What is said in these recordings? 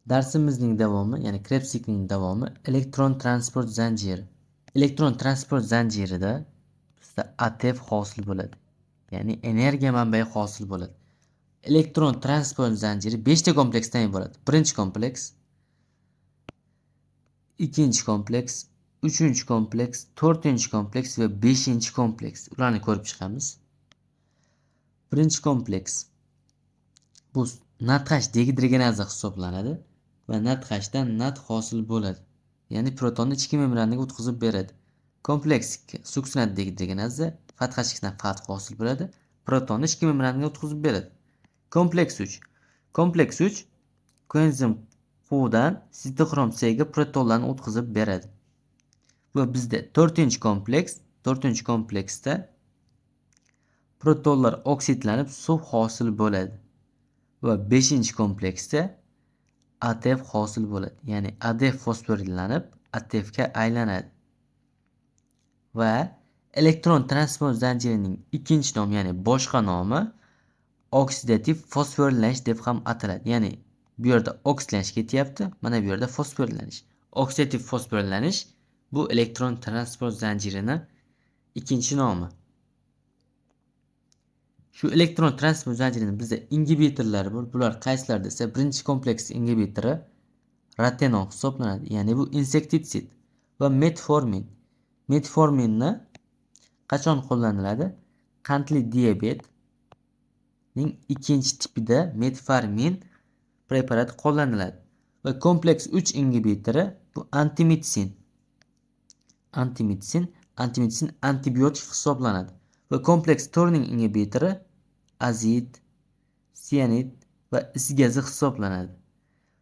Darsimizning davomi, ya'ni Krebs siklining davomi elektron transport zanjiri. Elektron transport zanjirida bizda ATF hosil bo'ladi. Ya'ni energiya manbai hosil bo'ladi. Elektron transport zanjiri 5 ta kompleksdan iborat. Birinchi kompleks, ikkinchi kompleks, uchinchi kompleks, to'rtinchi kompleks va beshinchi kompleks. Ularni ko'rib chiqamiz. Birinchi kompleks bu NADH degidrogenaza hisoblanadi va NADHdan NAD hosil bo'ladi. Ya'ni protonni ichki membranaga o'tkazib beradi. Kompleks 2 suksinat degidrogenaza FADH2dan FAD hosil bo'ladi. Protonni ichki membranaga o'tkazib beradi. Kompleks 3. Kompleks 3 koenzim Qdan sitoxrom C ga protonlarni o'tkazib beradi. Va bizda 4-kompleks, 4-kompleksda protonlar oksidlanib suv hosil bo'ladi. Va 5-kompleksda ATF hosil bo'ladi. Ya'ni ADF fosforillanib ATF ga aylanadi. Va elektron transport zanjirining ikkinchi nomi, ya'ni boshqa nomi oksidativ fosforillanish deb ham ataladi. Ya'ni bu yerda oksidlanish ketyapti, mana bu yerda fosforillanish. Oksidativ fosforillanish bu elektron transport zanjirini ikkinchi nomi. Shu elektron transport zanjirini bizda ingibitorlari bor. Bular qaysilar desa, birinchi kompleks ingibitori rotenon hisoblanadi. Ya'ni bu insektitsid va metformin. Metforminni qachon qo'llaniladi? Qandli diabetning ikkinchi tipida metformin preparati qo'llaniladi. Va kompleks 3 ingibitori bu antimitsin. Antimitsin antibiotik hisoblanadi. Va kompleks 4 ning ingibitori azid, sianid va is gazi hisoblanadi.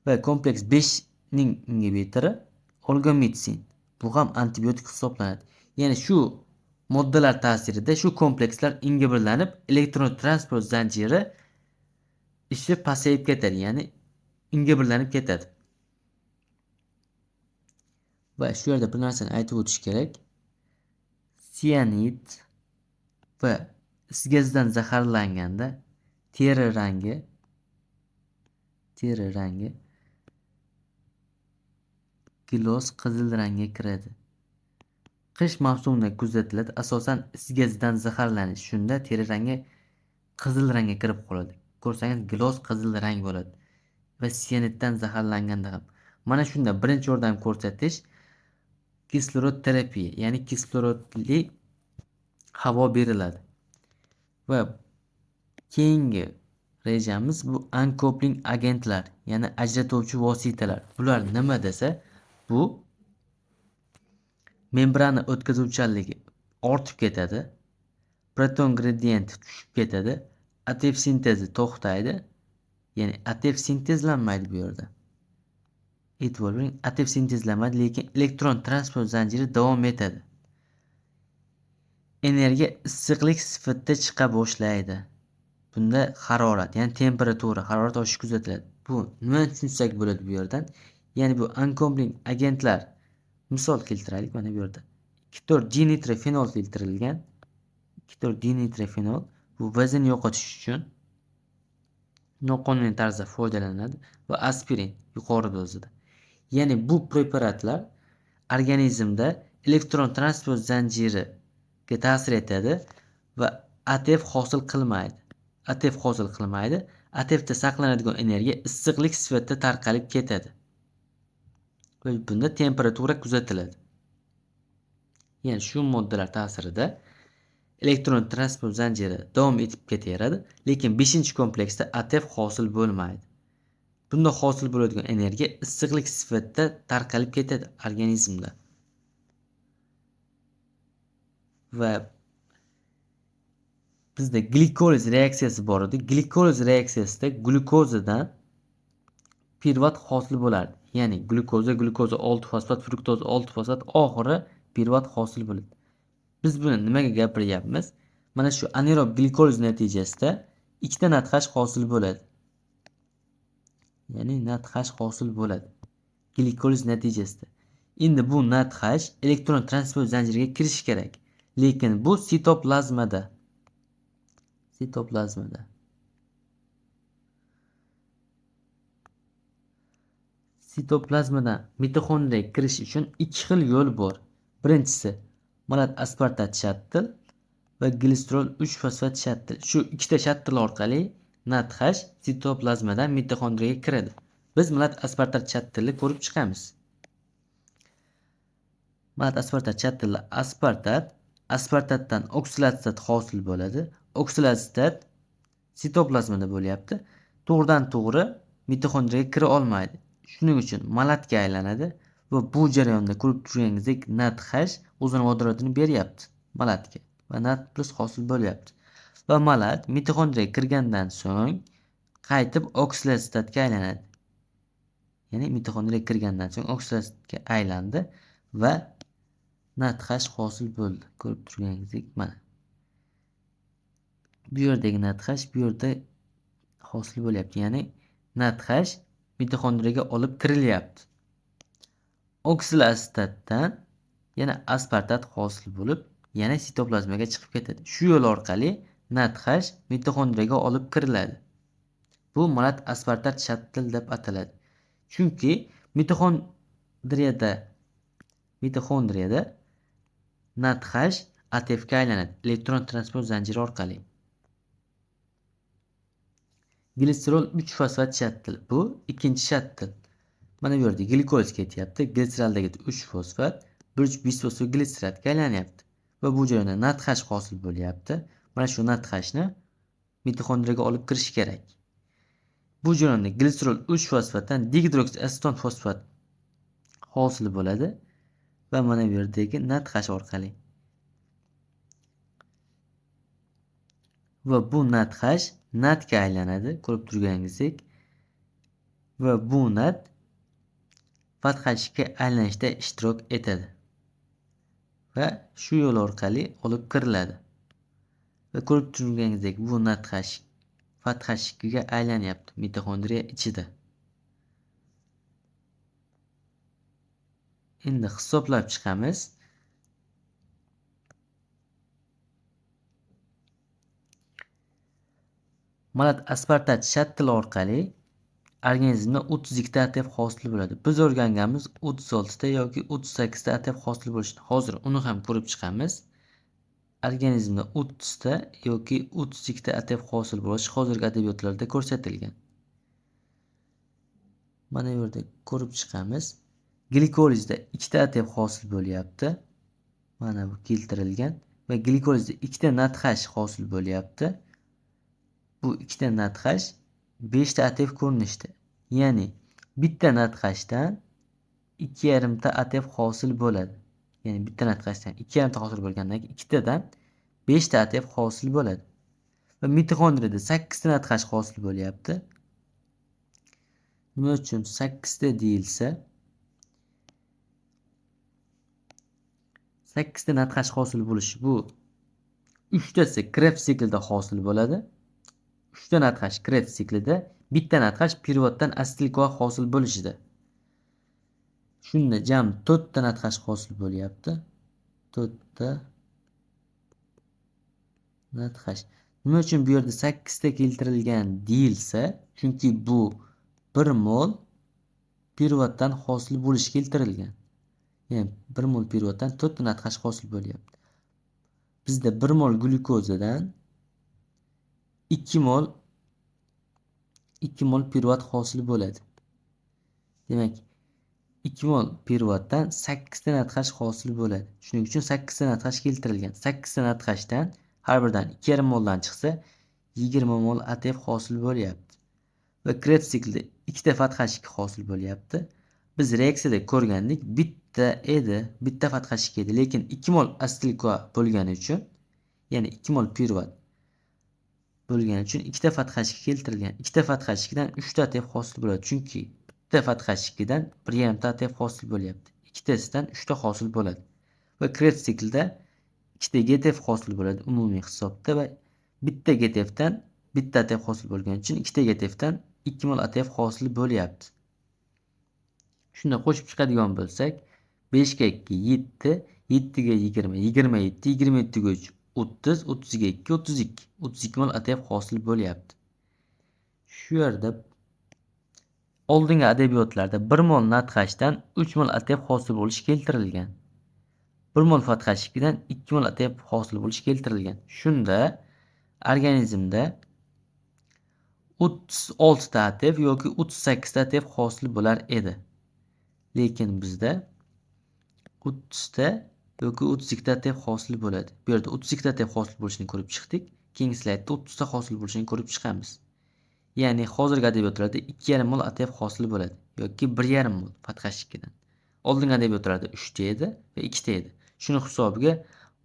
Va kompleks 5 ning ingibitori olgomitsin. Bu ham antibiotik hisoblanadi. Ya'ni shu moddalar ta'sirida shu komplekslar ingibirlanib, elektron transport zanjiri ishi pasayib ketadi, ya'ni ingibirlanib ketadi. Va shu yerda bir narsani aytib o'tish kerak. Sianid va is gazidan zaharlanganda teri rangi gilos qizil rangga kiradi. Qish mavsumida kuzatiladi, asosan is gazidan zaharlanish. Shunda teri rangi qizil rangga kirib qoladi. Ko'rsangiz gilos qizil rang bo'ladi. Va sianiddan zaharlanganda ham. Mana shunda birinchi yordam ko'rsatish kislorod terapiya, ya'ni kislorodli havo beriladi. Va keyingi rejamiz bu ankopling agentlar, ya'ni ajratuvchi vositalar. Bular nima desa, bu membrana o'tkazuvchanligi ortib ketadi, proton gradienti tushib ketadi, ATF sintezi to'xtaydi, ya'ni ATF sintezlanmaydi bu yerda. E'tibor bering, ATF sintezlanmaydi, lekin elektron transport zanjiri davom etadi. Energiya issiqlik sifatida chiqa boshlaydi. Bunda harorat, ya'ni temperatura, harorat oshishi kuzatiladi. Bu nimani tushunsak bo'ladi bu yerdan? Ya'ni bu uncoupling agentlar, misol keltiraylik mana bu yerda. 2,4 dinitrofenol keltirilgan. 2,4 dinitrofenol bu vazn yo'qotish uchun noqonuniy tarzda foydalaniladi va aspirin yuqori dozada. Ya'ni bu preparatlar organizmda elektron transport zanjiriga ta'sir etadi va ATF hosil qilmaydi. ATF hosil qilmaydi. ATFda saqlanadigan energiya issiqlik sifatida tarqalib ketadi. Va bunda temperatura kuzatiladi. Ya'ni shu moddalar ta'sirida elektron transport zanjiri davom etib ketaveradi, lekin 5-kompleksda ATF hosil bo'lmaydi. Bunda hosil bo'ladigan energiya issiqlik sifatida tarqalib ketadi organizmda. Va bizda glikoliz reaksiyasi bor edi. Glikoliz reaksiyasida glyukozadan pirvat hosil bo'lardi. Ya'ni glyukoza, glyukoza 6 fosfat, fruktoza 6 fosfat, oxiri pirvat hosil bo'ladi. Biz buni nimaga gapiryapmiz? Mana shu anaerob glikoliz natijasida 2 ta NADH hosil bo'ladi. Ya'ni NADH hosil bo'ladi glikoliz natijasida. Endi bu NADH elektron transport zanjiriga kirishi kerak. Lekin bu sitoplazmada. Sitoplazmada. Sitoplazmadan mitoxondriyaga kirish uchun ikki xil yo'l bor. Birinchisi malat aspartat shuttle va gliserol 3-fosfat shuttle. Shu ikkita shuttle orqali NADH sitoplazmadan mitoxondriyaga kiradi. Biz malat aspartat shuttleni ko'rib chiqamiz. Malat aspartat shuttle aspartat, aspartatdan oksalatsitat hosil bo'ladi. Oksalatsitat sitoplazmada bo'lyapti. To'g'ridan to'g'ri mitoxondriyaga kira olmaydi. Shuning uchun malatga aylanadi va bu jarayonda ko'rib turganingizdek NADH o'zini vodorodini beryapti malatga va NAD plus hosil bo'lyapti. Va malat mitoxondriyaga kirgandan so'ng qaytib oksalatsitatga aylanadi. Ya'ni mitoxondriyaga kirgandan so'ng oksalatsitatga aylandi va NADH hosil bo'ldi. Ko'rib turganingizdek mana. Bu yerdagi NADH bu yerda hosil bo'lyapti. Ya'ni NADH mitoxondriyaga olib kirilyapti. Oksalatsitatdan yana aspartat hosil bo'lib, yana sitoplazmaga chiqib ketadi. Shu yo'l orqali NADH mitoxondriyaga olib kiriladi. Bu malat aspartat shuttle deb ataladi. Chunki mitoxondriyada NADH ATFga aylanadi elektron transport zanjiri orqali. Gliserol 3-fosfat shuttle. Bu ikkinchi shuttle. Mana bu yerda glikoz ketyapti. Gliseraldagi 3-fosfat 1,3-bisfosfogliseratga aylanyapti. Va bu jarayonda NADH hosil bo'lyapti. Mana shu NADHni mitoxondriyaga olib kirish kerak. Bu jarayonda gliserol 3-fosfatdan digidroksaseton fosfat hosil bo'ladi va mana bu yerdagi NADH orqali. Va bu NADH NADga aylanadi, ko'rib turganingizdek. Va bu NAD FADHga aylanishda ishtirok etadi. Va shu yo'l orqali olib kiriladi. Va ko'rib turganingizdek bu NADH FADH2ga aylanyapti mitoxondriya ichida. Endi hisoblab chiqamiz. Malat aspartat shuttle orqali organizmda 32 ta ATF hosil bo'ladi. Biz o'rganganmiz 36 ta yoki 38 ta ATF hosil bo'lishini. Hozir uni ham ko'rib chiqamiz. Organizmda 30 ta yoki 32 ta ATF hosil bo'lishi hozirgi adabiyotlarda ko'rsatilgan. Mana bu yerda ko'rib chiqamiz. Glikolizda 2 ta ATF hosil bo'lyapti. Mana bu keltirilgan va glikolizda 2 ta NADH hosil bo'lyapti. Bu 2 ta NADH 5 ta ATF ko'rinishda. Ya'ni bitta NADHdan 2,5 ta ATF hosil bo'ladi. Ya'ni bitta NADHdan 2,5 ta hosil bo'lgandan keyin ikkitadan 5 ta ATF hosil bo'ladi. Va mitoxondriyada 8 ta NADH hosil bo'lyapti. Nima uchun 8 ta deyilsa, 8 ta NADH hosil bo'lishi bu 3 tasi Krebs siklida hosil bo'ladi. 3 ta NADH Krebs siklida, bitta NADH piruvatdan asetil-KoA hosil bo'lishida. Shunda jam 4 ta NADH hosil bo'lyapti. 4 ta NADH. Nima uchun bu yerda 8 ta keltirilgan deyilsa, chunki bu 1 mol piruvatdan hosil bo'lishi keltirilgan. Ya'ni 1 mol piruvatdan 4 ta NADH hosil bo'lyapti. Bizda 1 mol glyukozadan 2 mol piruvat hosil bo'ladi. Demak, 2 mol piruvatdan 8 ta NADH hosil bo'ladi. Shuning uchun 8 ta NADH keltirilgan. 8 ta NADHdan har biridan 2,5 moldan chiqsa, 20 mol ATF hosil bo'lyapti. Va Krebs siklida 2 ta FADH2 hosil bo'lyapti. Biz reaksiyada ko'rgandik, bitta edi, bitta FADH2 edi, lekin 2 mol asetil-KoA bo'lgani uchun, ya'ni 2 mol piruvat bo'lgani uchun 2 ta FADH2 keltirilgan. 2 ta FADH2dan 3 ta ATF hosil bo'ladi, chunki bitta FADH2dan 1,5 ta ATF hosil bo'lyapti. Ikkitasidan 3 ta hosil bo'ladi. Va Krebs siklida 2 ta GTF hosil bo'ladi umumiy hisobda va bitta GTFdan bitta ATF hosil bo'lgani uchun 2 ta GTFdan 2 mol ATF hosil bo'lyapti. Shunda qo'shib chiqadigan bo'lsak, 5 ga 2 7, 7 ga 20, 27, 27 ga 3 30, 30 ga 2 32, 32 mol ATF hosil bo'lyapti. Shu yerda Oldingi adabiyotlarda 1 mol NADHdan 3 mol ATP hosil bo'lishi keltirilgan. 1 mol FADH2dan 2 mol ATP hosil bo'lishi keltirilgan. Shunda organizmda 36 ta ATP yoki 38 ta ATP hosil bo'lar edi. Lekin bizda 30 ta yoki 32 ta ATP hosil bo'ladi. Bu yerda 32 ta ATP hosil bo'lishini ko'rib chiqdik. Keyingi slaydda 30 ta hosil bo'lishini ko'rib chiqamiz. Ya'ni hozirgi adabiyotlarda 2,5 mol ATP hosil bo'ladi yoki 1,5 mol FADH2dan. Oldingi adabiyotlarda 3 ta edi va 2 ta edi. Shuni hisobiga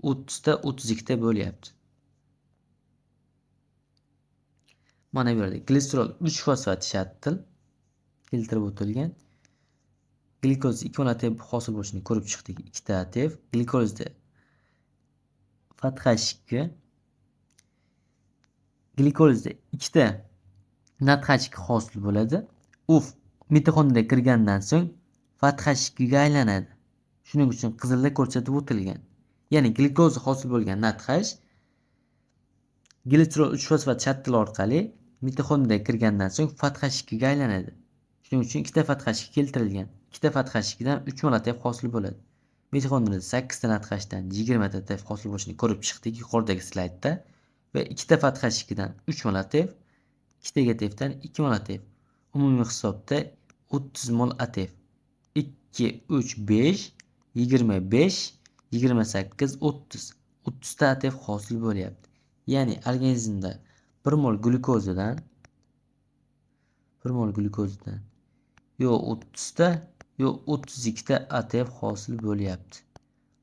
30 ta 32 ta bo'lyapti. Mana bu yerda gliserol 3 fosfat shattil keltirib o'tilgan. Glikoz 2 mol ATP hosil bo'lishini ko'rib chiqdik. 2 ta ATP glikozda FADH2 glikozda 2 ta NADH2 hosil bo'ladi. U mitoxondriyaga kirgandan so'ng FADH2 ga aylanadi. Shuning uchun qizilda ko'rsatib o'tilgan. Ya'ni glikoz hosil bo'lgan NADH gliserol 3 fosfat shattil orqali mitoxondriyaga kirgandan so'ng FADH2 ga aylanadi. Shuning uchun 2 ta FADH2 keltirilgan. 2 ta FADH2dan 3 mol ATP hosil bo'ladi. Mitoxondriyada 8 ta NADHdan 20 ta ATP hosil bo'lishini ko'rib chiqdik yuqoridagi slaydda va 2 ta FADH2dan 3 mol ATP, 2 ta ATPdan 2 mol ATP. Umumiy hisobda 30 mol ATP. 2 3 5 25 28 30. 30 ta ATP hosil bo'lyapti. Ya'ni organizmda 1 mol glyukozadan 1 mol glyukozadan yo 30 ta yo 32 ta ATP hosil bo'lyapti.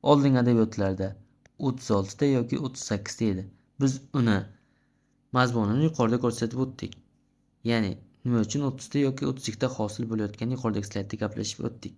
Oldingi adabiyotlarda 36 ta yoki 38 ta edi. Biz uni mazmunini yuqorida ko'rsatib o'tdik. Ya'ni nima uchun 30 ta yoki 32 ta hosil bo'layotganini yuqoridagi slaydda gaplashib o'tdik.